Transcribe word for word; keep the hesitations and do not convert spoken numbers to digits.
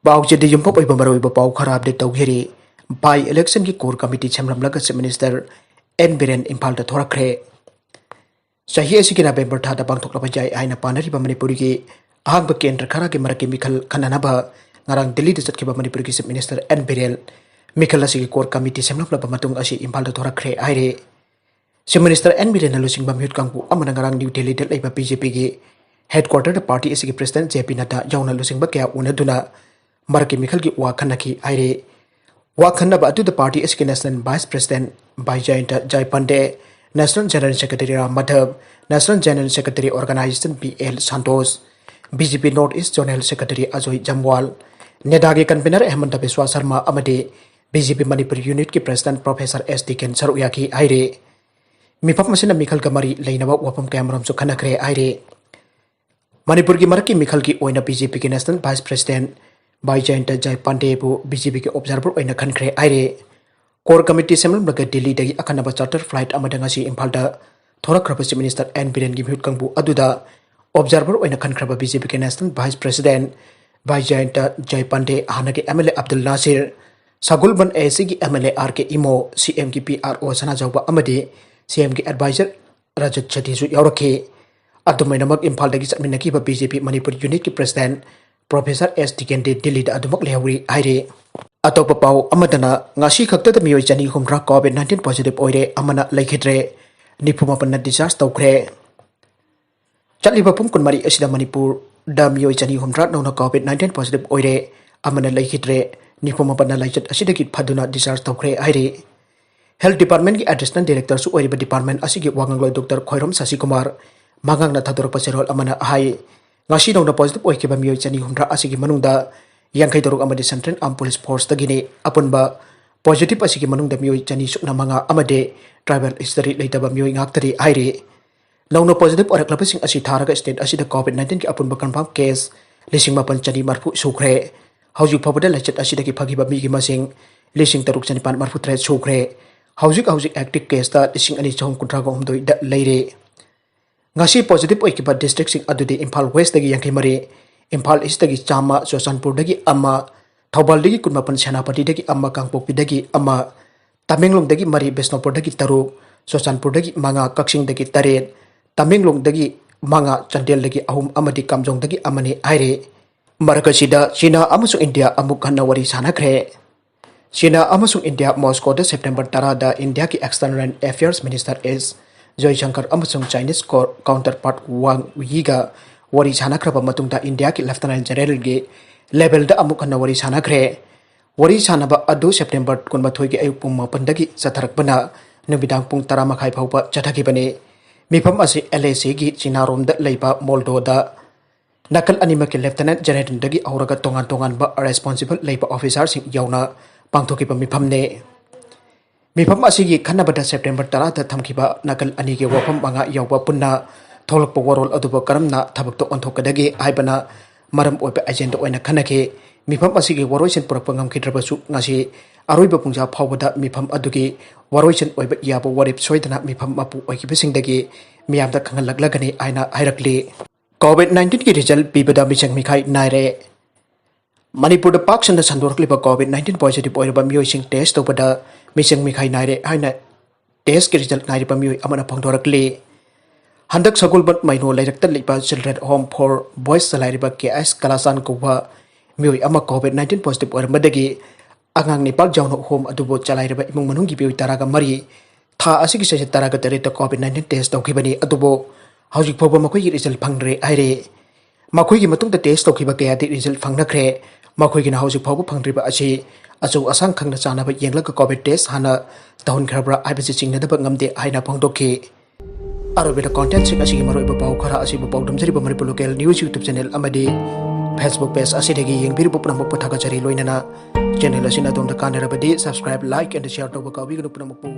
ꯄꯥꯎꯆꯦꯗ ꯌꯨꯝꯐꯝ ꯑꯣꯏꯕ ꯃꯔꯨꯑꯣꯏꯕ ꯄꯥꯎ ꯈꯔ ꯑꯞꯗꯦꯠ ꯇꯧꯖꯔꯤ꯫ ꯕꯥꯏ ꯏꯂꯦꯛꯁꯟꯒꯤ ꯀꯣꯔ ꯀꯃꯤꯇꯤ ꯁꯦꯝꯂꯝꯂꯒ ꯆꯤꯐ ꯃꯤꯅꯤꯁꯇꯔ ꯑꯦꯟ ꯕꯤꯔꯦꯟ ꯏꯝꯐꯥꯜꯗ ꯊꯣꯔꯛꯈ꯭ꯔꯦ꯫ ꯆꯍꯤ ꯑꯁꯤꯒꯤ ꯅꯕꯦꯝꯕꯔ ꯊꯥꯗ ꯄꯥꯡꯊꯣꯛꯂꯕ ꯌꯥꯏ ꯍꯥꯏꯅ ꯄꯥꯅꯔꯤꯕ ꯃꯅꯤꯄꯨꯔꯒꯤ ꯑꯍꯥꯡꯕ ꯀꯦꯟꯗ꯭ꯔ ꯈꯔꯒꯤ ꯃꯔꯛꯀꯤ ꯃꯤꯈꯜ ꯈꯟꯅꯅꯕ ꯉꯔꯥꯡ ꯗꯤꯜꯂꯤꯗ ꯆꯠꯈꯤꯕ ꯃꯅꯤꯄꯨꯔꯒꯤ ꯆꯤꯐ ꯃꯤꯅꯤꯁꯇꯔ ꯑꯦꯟ ꯕꯤꯔꯦꯟ ꯃꯤꯈꯜ ꯑꯁꯤꯒꯤ ꯀꯣꯔ ꯀꯃꯤꯇꯤ ꯁꯦꯝꯂꯝꯂꯕ ꯃꯇꯨꯡ ꯑꯁꯤ ꯏꯝꯐꯥꯜꯗ ꯊꯣꯔꯛꯈ꯭ꯔꯦ ꯍꯥꯏꯔꯦ꯫ ꯆꯤꯐ ꯃꯤꯅꯤꯁꯇꯔ ꯑꯦꯟ ꯕꯤꯔꯦꯟꯅ ꯂꯨꯆꯤꯡꯕ ꯃꯤꯍꯨꯠ ꯀꯥꯡꯕꯨ ꯑꯃꯅ ꯉꯔꯥꯡ ꯅ꯭ꯌꯨ ꯗꯤꯜꯂꯤꯗ ꯂꯩꯕ ꯕꯤ ꯖꯦ ꯄꯤꯒꯤ ꯍꯦꯗꯀ꯭ꯋꯥꯇꯔꯗ ꯄꯥꯔꯇꯤ ꯑꯁꯤꯒꯤ ꯄ꯭ꯔꯁꯤꯗꯦꯟ ꯖꯦ ꯄꯤ ꯅꯗ꯭ꯗꯥ ꯌꯥꯎꯅ ꯂꯨꯆꯤꯡꯕ ꯀꯌꯥ ꯎꯅꯗꯨꯅ ꯃꯔꯛꯀꯤ ꯃꯤꯈꯜꯒꯤ ꯋꯥ ꯈꯟꯅꯈꯤ ꯍꯥꯏꯔꯤ꯫ ꯋꯥ ꯈꯟꯅꯕ ꯑꯗꯨꯗ ꯄꯥꯔꯇꯤ ꯑꯁꯤꯒꯤ national vice president Baijayant ꯖꯥꯏꯄꯥꯟꯗꯦ, national general secretary Ram Madhav, national general secretary organisation B L Santosh, B J P north east zonal secretary Ajoy Jamwal, ꯅꯦꯗꯥꯒꯤ ꯀꯟꯚꯤꯅꯔ ꯍꯦꯃꯟꯇ ꯕꯤꯁ꯭ꯋꯥ ꯁꯔꯃ ꯑꯃꯗꯤ ꯕꯤ ꯖꯦ ꯄꯤ ꯃꯅꯤꯄꯨꯔ ꯌꯨꯅꯤꯠꯀꯤ ꯄ꯭ꯔꯁꯤꯗꯦꯟ ꯄ꯭ꯔꯣꯐꯦꯁꯔ ꯑꯦꯁ ꯗꯤꯀꯦꯟ ꯁꯔꯨꯛ ꯌꯥꯈꯤ ꯍꯥꯏꯔꯤ꯫ ꯃꯤꯐꯝ ꯑꯁꯤꯅ ꯃꯤꯈꯜꯒ ꯃꯔꯤ ꯂꯩꯅꯕ ꯋꯥꯐꯝ ꯀꯌꯥꯃꯔꯨꯝꯁꯨ ꯈꯟꯅꯈ꯭ꯔꯦ ꯍꯥꯏꯔꯤ꯫ ꯃꯅꯤꯄꯨꯔꯒꯤ ꯃꯔꯛꯀꯤ ꯃꯤꯈꯜꯒꯤ ꯑꯣꯏꯅ ꯕꯤ ꯖꯦ ꯄꯤꯒꯤ ꯅꯦꯁꯅꯦꯜ ꯚꯥꯏꯁ ꯄ꯭ꯔꯁꯤꯗꯦꯟ ꯚꯥꯏ ꯖꯌꯟꯇ ꯖꯥꯏꯄꯥꯟꯗꯦꯕꯨ ꯕꯤ ꯖꯦ ꯄꯤꯒꯤ ꯑꯣꯕꯖꯥꯔꯚꯔ ꯑꯣꯏꯅ ꯈꯟꯈ꯭ꯔꯦ ꯍꯥꯏꯔꯦ꯫ ꯀꯣꯔ ꯀꯃꯤꯇꯤ ꯁꯦꯝꯂꯝꯂꯒ ꯗꯤꯜꯂꯤꯗꯒꯤ ꯑꯀꯟꯅꯕ ꯆꯥꯔꯇꯔ ꯐ꯭ꯂꯥꯏꯠ ꯑꯃꯗ ꯉꯁꯤ ꯏꯝꯐꯥꯜꯗ ꯊꯣꯔꯛꯈ꯭ꯔꯕ ꯆꯤꯐ ꯃꯤꯅꯤꯁꯇꯔ ꯑꯦꯟ ꯕꯤꯔꯦꯟꯒꯤ ꯃꯤꯍꯨꯠ ꯀꯥꯡꯕꯨ ꯑꯗꯨꯗ ꯑꯣꯕꯖꯥꯔꯚꯔ ꯑꯣꯏꯅ ꯈꯟꯈ꯭ꯔꯕ ꯕꯤ ꯖꯦ ꯄꯤꯒꯤ national vice president Baijayant ꯖꯥꯏꯄꯥꯟꯗꯦ, ꯍꯥꯟꯅꯒꯤ M L A Abdul Nasir, ꯁꯒꯨꯜꯕꯟ ꯑꯦ ꯁꯤꯒꯤ ꯑꯦꯝ ꯑꯦꯜ ꯑꯦ ꯑꯥꯔ ꯀꯦ ꯏꯃꯣ, ꯁꯤ ꯑꯦꯝꯒꯤ ꯄꯤ ꯑꯥꯔ ꯑꯣ ꯁꯅꯥꯖꯥꯎꯕ ꯑꯃꯗꯤ ꯁꯤ ꯑꯦꯝꯒꯤ ꯑꯦꯗꯚꯥꯏꯖꯔ ꯔꯖꯠ ꯁꯦꯊꯤꯁꯨ ꯌꯥꯎꯔꯛꯈꯤ꯫ ꯑꯗꯨꯝ ꯑꯣꯏꯅꯃꯛ ꯏꯝꯐꯥꯜꯗꯒꯤ ꯆꯠꯃꯤꯟꯅꯈꯤꯕ ꯕꯤ ꯖꯦ ꯄꯤ ꯃꯅꯤꯄꯨꯔ ꯌꯨꯅꯤꯠꯀꯤ ꯄ꯭ꯔꯁꯤꯗꯦꯟ ꯄ꯭ꯔꯣꯐꯦꯁꯔ ꯑꯦꯁ ꯗꯤꯀꯦꯟꯗꯤ ꯗꯤꯜꯂꯤꯗ ꯑꯗꯨꯃꯛ ꯂꯩꯍꯧꯔꯤ ꯍꯥꯏꯔꯤ꯫ ꯑꯇꯣꯞꯄ ꯄꯥꯎ ꯑꯃꯗꯅ ꯉꯁꯤ ꯈꯛꯇꯗ ꯃꯤꯑꯣꯏ ꯆꯅꯤ ꯍꯨꯝꯗ꯭ꯔꯥ ꯀꯣꯚꯤꯗ ꯅꯥꯏꯟꯇꯤꯟ ꯄꯣꯖꯤꯇꯤꯚ ꯑꯣꯏꯔꯦ, ꯑꯃꯅ ꯂꯩꯈꯤꯗ꯭ꯔꯦ, ꯅꯤꯐꯨ ꯃꯥꯄꯟꯅ ꯗꯤꯁꯆꯥꯔꯖ ꯇꯧꯈ꯭ꯔꯦ꯫ ꯆꯠꯂꯤꯕ ꯄꯨꯡ ꯀꯨꯟꯃꯔꯤ ꯑꯁꯤꯗ ꯃꯅꯤꯄꯨꯔꯗ ꯃꯤꯑꯣꯏ ꯆꯅꯤ ꯍꯨꯝꯗ꯭ꯔꯥ ꯅꯧꯅ ꯀꯣꯚꯤꯗ ꯅꯥꯏꯟꯇꯤꯟ ꯄꯣꯖꯤꯇꯤꯚ ꯑꯣꯏꯔꯦ, ꯑꯃꯅ ꯂꯩꯈꯤꯗ꯭ꯔꯦ, ꯅꯤꯐꯨ ꯃꯥꯄꯟꯅ ꯂꯥꯏꯆꯠ ꯑꯁꯤꯗꯒꯤ ꯐꯗꯨꯅ ꯗꯤꯁꯆꯥꯔꯖ ꯇꯧꯈ꯭ꯔꯦ ꯍꯥꯏꯔꯤ꯫ ꯍꯦꯜꯊ ꯗꯤꯄꯥꯔꯠꯃꯦꯟꯒꯤ ꯑꯦꯗꯤꯁꯅꯦꯜ ꯗꯥꯏꯔꯦꯛꯇꯔꯁꯨ ꯑꯣꯏꯔꯤꯕ ꯗꯤꯄꯥꯔꯠꯃꯦꯟ ꯑꯁꯤꯒꯤ ꯋꯥꯉꯥꯡꯂꯣꯏ ꯗꯣꯛꯇꯔ ꯈ꯭ꯋꯥꯏꯔꯣꯝ ꯁꯥꯁꯤꯀꯨꯃꯥꯔ ꯃꯉꯥꯡꯅ ꯊꯥꯗꯣꯔꯛꯄ ꯆꯦꯔꯣꯜ ꯑꯃꯅ ꯍꯥꯏ, ꯉꯁꯤ ꯅꯧꯅ ꯄꯣꯖꯤꯇꯤꯚ ꯑꯣꯏꯈꯤꯕ ꯃꯤꯑꯣꯏ ꯆꯅꯤ ꯍꯨꯝꯗ꯭ꯔꯥ ꯑꯁꯤꯒꯤ ꯃꯅꯨꯡꯗ ꯌꯥꯡꯈꯩ ꯇꯔꯨꯛ ꯑꯃꯗꯤ ꯁꯦꯟꯇ꯭ꯔꯦꯜ ꯑꯥꯔꯝ ꯄꯨꯂꯤꯁ ꯐꯣꯔꯁꯇꯒꯤꯅꯤ꯫ ꯑꯄꯨꯟꯕ ꯄꯣꯖꯤꯇꯤꯚ ꯑꯁꯤꯒꯤ ꯃꯅꯨꯡꯗ ꯃꯤꯑꯣꯏ ꯆꯅꯤ ꯁꯨꯞꯅ ꯃꯉꯥ ꯑꯃꯗꯤ ꯇ꯭ꯔꯥꯏꯕꯦꯜ ꯍꯤꯁꯇꯔꯤ ꯂꯩꯇꯕ ꯃꯤꯑꯣꯏ ꯉꯥꯛꯇꯅꯤ ꯍꯥꯏꯔꯤ꯫ ꯅꯧꯅ ꯄꯣꯖꯤꯇꯤꯚ ꯑꯣꯏꯔꯛꯂꯕꯁꯤꯡ ꯑꯁꯤ ꯊꯥꯔꯒ ꯁ꯭ꯇꯦꯠ ꯑꯁꯤꯗ ꯀꯣꯚꯤꯗ ꯅꯥꯏꯟꯇꯤꯟꯒꯤ ꯑꯄꯨꯟꯕ ꯀꯟꯐꯥꯔꯝ ꯀꯦꯁ ꯂꯤꯁꯤꯡ ꯃꯥꯄꯟ ꯆꯅꯤ ꯃꯔꯤꯐꯨ ꯁꯨꯈ꯭ꯔꯦ꯫ ꯍꯧꯖꯤꯛ ꯐꯥꯎꯕꯗ ꯂꯥꯏꯆꯠ ꯑꯁꯤꯗꯒꯤ ꯐꯈꯤꯕ ꯃꯤꯒꯤ ꯃꯁꯤꯡ ꯂꯤꯁꯤꯡ ꯇꯔꯨꯛ ꯆꯅꯤꯄꯥꯟ ꯃꯔꯤꯐꯨ ꯇꯔꯦꯠ ꯁꯨꯈ꯭ꯔꯦ꯫ ꯍꯧꯖꯤꯛ ꯍꯧꯖꯤꯛ ꯑꯦꯛꯇꯤꯚ ꯀꯦꯁꯇ ꯂꯤꯁꯤꯡ ꯑꯅꯤ ꯆꯍꯨꯝ ꯀꯨꯟꯊ꯭ꯔꯥꯒ ꯍꯨꯝꯗꯣꯏꯗ ꯂꯩꯔꯦ꯫ ꯉꯁꯤ ꯄꯣꯖꯤꯇꯤꯚ ꯑꯣꯏꯈꯤꯕ ꯗꯤꯁꯇ꯭ꯔꯤꯛꯁꯤꯡ ꯑꯗꯨꯗꯤ ꯏꯝꯐꯥꯜ ꯋꯦꯁꯇꯒꯤ ꯌꯥꯡꯈꯩ ꯃꯔꯤ, ꯏꯝꯐꯥꯜ ꯏꯁꯇꯒꯤ ꯆꯥꯝꯃ, ꯆꯨꯔꯆꯥꯟꯄꯨꯔꯗꯒꯤ ꯑꯃ, ꯊꯧꯕꯥꯜꯗꯒꯤ ꯀꯨꯟꯃꯥꯄꯟ, ꯁꯦꯅꯥꯄꯇꯤꯗꯒꯤ ꯑꯃ, ꯀꯥꯡꯄꯣꯛꯄꯤꯗꯒꯤ ꯑꯃ, ꯇꯃꯦꯡꯂꯣꯡꯗꯒꯤ ꯃꯔꯤ, ꯕꯤꯁꯅꯨꯄꯨꯔꯗꯒꯤ ꯇꯔꯨꯛ, ꯆꯨꯔꯆꯥꯟꯄꯨꯔꯗꯒꯤ ꯃꯉꯥ, ꯀꯛꯆꯤꯡꯗꯒꯤ ꯇꯔꯦꯠ, ꯇꯃꯦꯡꯂꯣꯡꯗꯒꯤ ꯃꯉꯥ, ꯆꯥꯟꯗꯦꯜꯗꯒꯤ ꯑꯍꯨꯝ ꯑꯃꯗꯤ ꯀꯥꯝꯖꯣꯡꯗꯒꯤ ꯑꯃꯅꯤ ꯍꯥꯏꯔꯤ꯫ ꯃꯔꯛ ꯑꯁꯤꯗ ꯆꯤꯅꯥ ꯑꯃꯁꯨꯡ ꯏꯟꯗꯤꯌꯥ ꯑꯃꯨꯛ ꯍꯟꯅ ꯋꯥꯔꯤ ꯁꯥꯟꯅꯈ꯭ꯔꯦ꯫ ꯆꯤꯅꯥ ꯑꯃꯁꯨꯡ ꯏꯟꯗꯤꯌꯥ ꯃꯣꯁꯀꯣꯗ ꯁꯦꯞꯇꯦꯝꯕꯔ ꯇꯔꯥꯗ ꯏꯟꯗꯤꯌꯥꯒꯤ External Affairs Minister S ꯖꯌꯁꯪꯀꯔ ꯑꯃꯁꯨꯡ Chinese co-, counterpart Wang Yiꯒ ꯋꯥꯔꯤ ꯁꯥꯟꯅꯈ꯭ꯔꯕ ꯃꯇꯨꯡꯗ ꯏꯟꯗꯤꯌꯥꯒꯤ Lieutenant Generalꯒꯤ levelꯗ ꯑꯃꯨꯛ ꯍꯟꯅ ꯋꯥꯔꯤ ꯁꯥꯟꯅꯈ꯭ꯔꯦ꯫ ꯋꯥꯔꯤ ꯁꯥꯟꯅꯕ ꯑꯗꯨ ꯁꯦꯞꯇꯦꯝꯕꯔ ꯀꯨꯟꯃꯥꯊꯣꯏꯒꯤ ꯑꯌꯨꯛ ꯄꯨꯡ ꯃꯥꯄꯟꯗꯒꯤ ꯆꯠꯊꯔꯛꯄꯅ ꯅꯨꯃꯤꯗꯥꯡ ꯄꯨꯡ ꯇꯔꯥ ꯃꯈꯥꯏ ꯐꯥꯎꯕ ꯆꯠꯊꯈꯤꯕꯅꯤ꯫ ꯃꯤꯐꯝ ꯑꯁꯤ LACꯒꯤ ꯆꯤꯅꯥꯔꯣꯝꯗ ꯂꯩꯕ ꯃꯣꯜꯗꯣꯗ ꯅꯥꯀꯜ ꯑꯅꯤꯃꯛꯀꯤ Lieutenant Generalꯗꯒꯤ ꯍꯧꯔꯒ ꯇꯣꯉꯥꯟ ꯇꯣꯉꯥꯟꯕ responsible ꯂꯩꯕ officerꯁꯤꯡ ꯌꯥꯎꯅ ꯄꯥꯡꯊꯣꯛꯈꯤꯕ ꯃꯤꯐꯝꯅꯤ꯫ ꯃꯤꯐꯝ ꯑꯁꯤꯒꯤ ꯈꯟꯅꯕꯗ ꯁꯦꯞꯇꯦꯝꯕꯔ ꯇꯔꯥꯗ ꯊꯝꯈꯤꯕ ꯅꯥꯀꯜ ꯑꯅꯤꯒꯤ ꯋꯥꯐꯝ ꯃꯉꯥ ꯌꯥꯎꯕ ꯄꯨꯟꯅ ꯊꯣꯛꯂꯛꯄ ꯋꯥꯔꯣꯜ ꯑꯗꯨꯕꯨ ꯀꯔꯝꯅ ꯊꯕꯛꯇ ꯑꯣꯟꯊꯣꯛꯀꯗꯒꯦ ꯍꯥꯏꯕꯅ ꯃꯔꯝ ꯑꯣꯏꯕ agenda ꯑꯣꯏꯅ ꯈꯟꯅꯈꯤ꯫ ꯃꯤꯐꯝ ꯑꯁꯤꯒꯤ ꯋꯥꯔꯣꯏꯁꯤꯟ ꯄꯨꯔꯛꯄ ꯉꯝꯈꯤꯗ꯭ꯔꯕꯁꯨ, ꯉꯁꯤ ꯑꯔꯣꯏꯕ ꯄꯨꯡꯖꯥ ꯐꯥꯎꯕꯗ ꯃꯤꯐꯝ ꯑꯗꯨꯒꯤ ꯋꯥꯔꯣꯏꯁꯤꯟ ꯑꯣꯏꯕ ꯌꯥꯕ ꯋꯥꯔꯦꯞ ꯁꯣꯏꯗꯅ ꯃꯤꯐꯝ ꯃꯄꯨ ꯑꯣꯏꯈꯤꯕꯁꯤꯡꯗꯒꯤ ꯃꯤꯌꯥꯝꯗ ꯈꯪꯍꯜꯂꯛꯂꯒꯅꯤ ꯍꯥꯏꯅ ꯍꯥꯏꯔꯛꯂꯤ꯫ COVID nineteenꯒꯤ result ꯄꯤꯕꯗ ꯃꯤꯆꯪ ꯃꯤꯈꯥꯏ ꯅꯥꯏꯔꯦ꯫ ꯃꯅꯤꯄꯨꯔꯗ ꯄꯥꯛ ꯁꯟꯅ ꯁꯟꯗꯣꯔꯛꯂꯤꯕ COVID nineteen positive ꯑꯣꯏꯔꯕ ꯃꯤꯑꯣꯏꯁꯤꯡ test ꯇꯧꯕꯗ ꯃꯤꯆꯪ ꯃꯤꯈꯥꯏ ꯅꯥꯏꯔꯦ ꯍꯥꯏꯅ testꯀꯤ result ꯉꯥꯏꯔꯤꯕ ꯃꯤꯑꯣꯏ ꯑꯃꯅ ꯐꯣꯡꯗꯣꯔꯛꯂꯤ꯫ ꯍꯟꯗꯛ ꯁꯒꯣꯜꯕꯟ ꯃꯩꯅꯣ ꯂꯩꯔꯛꯇ ꯂꯩꯕ Children Home for Boys ꯆꯂꯥꯏꯔꯤꯕ K S ꯀꯂꯥꯆꯥꯟ ꯀꯧꯕ ꯃꯤꯑꯣꯏ ꯑꯃ COVID nineteen positive ꯑꯣꯏꯔꯝꯕꯗꯒꯤ ꯑꯉꯥꯡ ꯅꯤꯄꯥꯜ ꯌꯥꯎꯅ home ꯑꯗꯨꯕꯨ ꯆꯂꯥꯏꯔꯤꯕ ꯏꯃꯨꯡ ꯃꯅꯨꯡꯒꯤ ꯃꯤꯑꯣꯏ ꯇꯔꯥꯒ ꯃꯔꯤ ꯊꯥ ꯑꯁꯤꯒꯤ ꯆꯩꯆꯠ ꯇꯔꯥꯒ ꯇꯔꯦꯠꯇ COVID nineteen test ꯇꯧꯈꯤꯕꯅꯤ, ꯑꯗꯨꯕꯨ ꯍꯧꯖꯤꯛ ꯐꯥꯎꯕ ꯃꯈꯣꯏꯒꯤ result ꯐꯪꯗ꯭ꯔꯦ ꯍꯥꯏꯔꯦ꯫ ꯃꯈꯣꯏꯒꯤ ꯃꯇꯨꯡꯗ test ꯇꯧꯈꯤꯕ ꯀꯌꯥꯗꯤ result ꯐꯪꯅꯈ꯭ꯔꯦ꯫ ꯃꯈꯣꯏꯒꯤꯅ ꯍꯧꯖꯤꯛ ꯐꯥꯎꯕ ꯐꯪꯗ꯭ꯔꯤꯕ ꯑꯁꯤ ꯑꯆꯧ ꯑꯁꯥꯡ ꯈꯪꯅ ꯆꯥꯟꯅꯕ ꯌꯦꯡꯂꯒ COVID test ꯍꯥꯟꯅ ꯇꯧꯍꯟꯈ꯭ꯔꯕ꯭ꯔꯥ ꯍꯥꯏꯕꯁꯤ ꯆꯤꯡꯅꯗꯕ ꯉꯝꯗꯦ ꯍꯥꯏꯅ ꯐꯣꯡꯗꯣꯛꯈꯤ꯫ ꯑꯔꯣꯏꯕꯗ contentꯁꯤꯡ ꯑꯁꯤꯒꯤ ꯃꯔꯨꯑꯣꯏꯕ ꯄꯥꯎ ꯈꯔ ꯑꯁꯤꯕꯨ ꯄꯥꯎꯗꯝꯖꯔꯤꯕ Manipur local news YouTube channel ꯑꯃꯗꯤ Facebook page ꯑꯁꯤꯗꯒꯤ ꯌꯦꯡꯕꯤꯔꯤꯕ ꯄꯨꯝꯅꯃꯛꯄꯨ ꯊꯥꯒꯠꯆꯔꯤ꯫ ꯂꯣꯏꯅꯅ channel ꯑꯁꯤꯅ ꯑꯗꯣꯝꯗ ꯀꯥꯟꯅꯔꯕꯗꯤ subscribe, like and share ꯇꯧꯕ ꯀꯥꯎꯕꯤꯒꯅꯨ ꯄꯨꯝꯅꯃꯛꯄꯨ꯫